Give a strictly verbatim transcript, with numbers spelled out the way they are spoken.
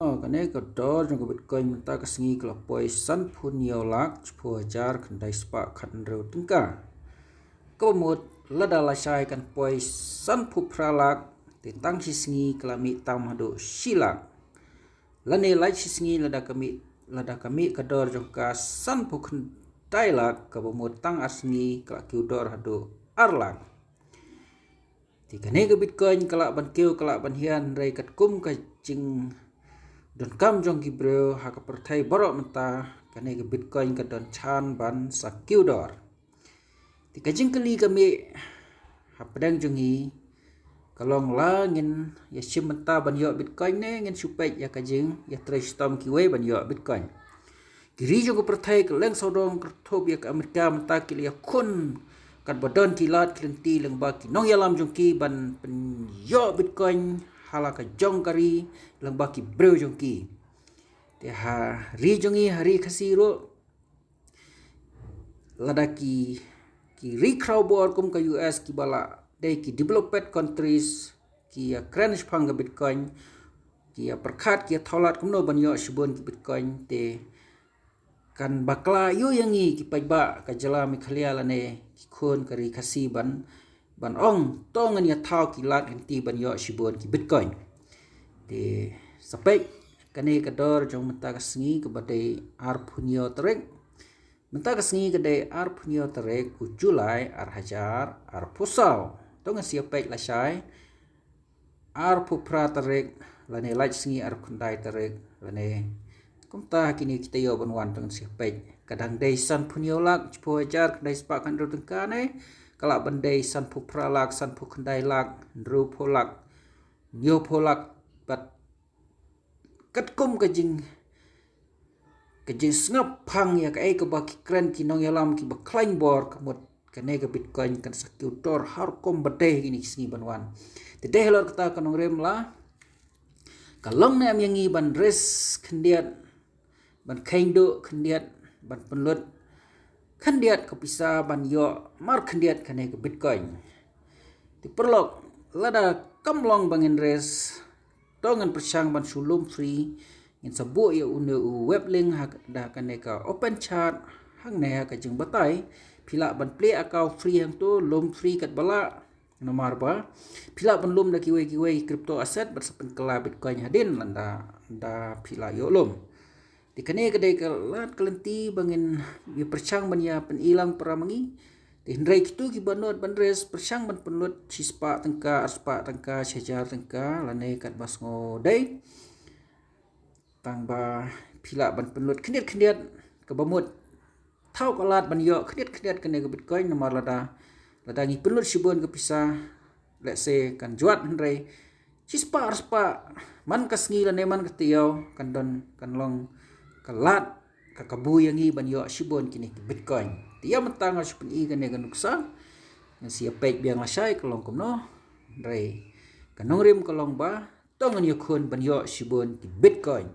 Oh, kane ka dor jong ka Bitcoin mynta ka sngi ka la poi sanphew hynñiew lak shiphew hajar khyndai spah khathynriew tyngka. Kaba mut lada lashai kan poi sanphew phra lak, te tang shi sngi ka la mih tam haduh shi lak. Lane lait shi sngi lada ka mih, lada ka mih ka dor jong ka sanphew khyndai lak, kaba mut tang ar sngi ka la kiew dor haduh ar lak. Te kane ka Bitcoin ka lah ban kiew, ka lah ban hiar, hynrei katkum ka jingdonkam jong ki briew ha ka pyrthei baroh mynta, kane ka Bitcoin ka don chance ban sa kiew dor. Te ka jingkylli ka mih hapdeng jong ngi ka long, la ngin ïa shim bynta ban ïoh Bitcoin ne ngin shu peit ïa ka jingïatrei shitom kiwei ban ïoh Bitcoin. Ki ri jong ka pyrthei kylleng sawdong, kyrthup ïa ka Amerika, mynta ki la ïakhun katba don ki lad ki lynti lyngba ki nongïalam jong ki ban pynïoh Bitcoin ha la ka jong ka ri lyngba ki briew jong ki. Te ha ri jong ngi, ha ri Khasi ruh, lada ki, ki ri khrawbor kum ka U S, kiba la dei ki developed countries, ki ïakren shaphang ka Bitcoin, ki ïapyrkhat, ki ïathaw lad kumno ban ïoh shibun ki Bitcoin, te kan bakla aiu ïa ngi ki paidbah ka jylla Meghalaya lane ki khun ka ri Khasi ban, ban ong to ngin ïathaw ki lad lynti ban ïoh shibun ki Bitcoin. Te sa peit kane ka dor jong mynta ka sngi kaba dei arphew hynñiew tarik. Mynta ka sngi ka dei arphew hynñiew tarik u July ar hajar arphew saw. To ngin sa ïa peit lashai arphew phra tarik, lane lait sngi arphew khyndai tarik, lane kumta kine ki taïew ban wan, to ngin sa ïa peit. Ka dang dei sanphew hynñiew lak shiphew hajar khyndai spah khathynriew tyngka ne ka lah ban dei sanphew phra lak, sanphew khyndai lak, hynriewphew lak, hynñiewphew lak, bad katkum ka jing, ka jingsngap phang ïa kaei kaba ki kren ki nongïalam kiba khlaiñ bor, ka mut kane ka Bitcoin kan sa kiew dor ha rukom ba dei kine ki sngi ban wan. Te dei halor kata ka nongrim, la ka long ne em ïa ngi ban risk khyndiat, ban kheiñ duh khyndiat, ban pynlut khyndiat ka pisa ban ïoh mar khyndiat kane ka Bitcoin? Te paralok, lada kam long ba ngin risk, to ngin pyrshang ban shu lum free. Ngin sa buh ïa une u web link ha, da kane ka Open Chart hangne ha ka jingbatai. Phi lah ban plie account free hangto, lum free katba lah. Namar ba phi lah ban lum da kiwei kiwei crypto asset bad sa pynkylla Bitcoin hadien lada, da phi lah ïoh lum. Te kane ka dei ka lad ka lynti ba ngin ïa pyrshang ban ïa pyni lang para ma ngi. Te hynrei kito kiba nud ban risk, pyrshang ban pynlut shispah tyngka, arspah tyngka, shihajar tyngka, lane katba sngew dei. Tang ba phi lah ban pynlut khyndiat khyndiat, kaba mut thaw ka lad ban ïoh khyndiat khyndiat kane ka Bitcoin. Namar lada, lada ngi pynlut shibun ka pisa, let's say kan jwat, hynrei shispah arspah man ka sngi lane man ka taïew kan don, kan long ka lad, ka kabu ïa ngi ban ïoh shibun kine ki Bitcoin. Te ïa mynta nga shu pyni kane ka nuksa. Ngin sa ïa peit biang lashai ka long kumno. Hynrei ka nongrim ka long ba to ngin ïakhun ban ïoh shibun ki Bitcoin.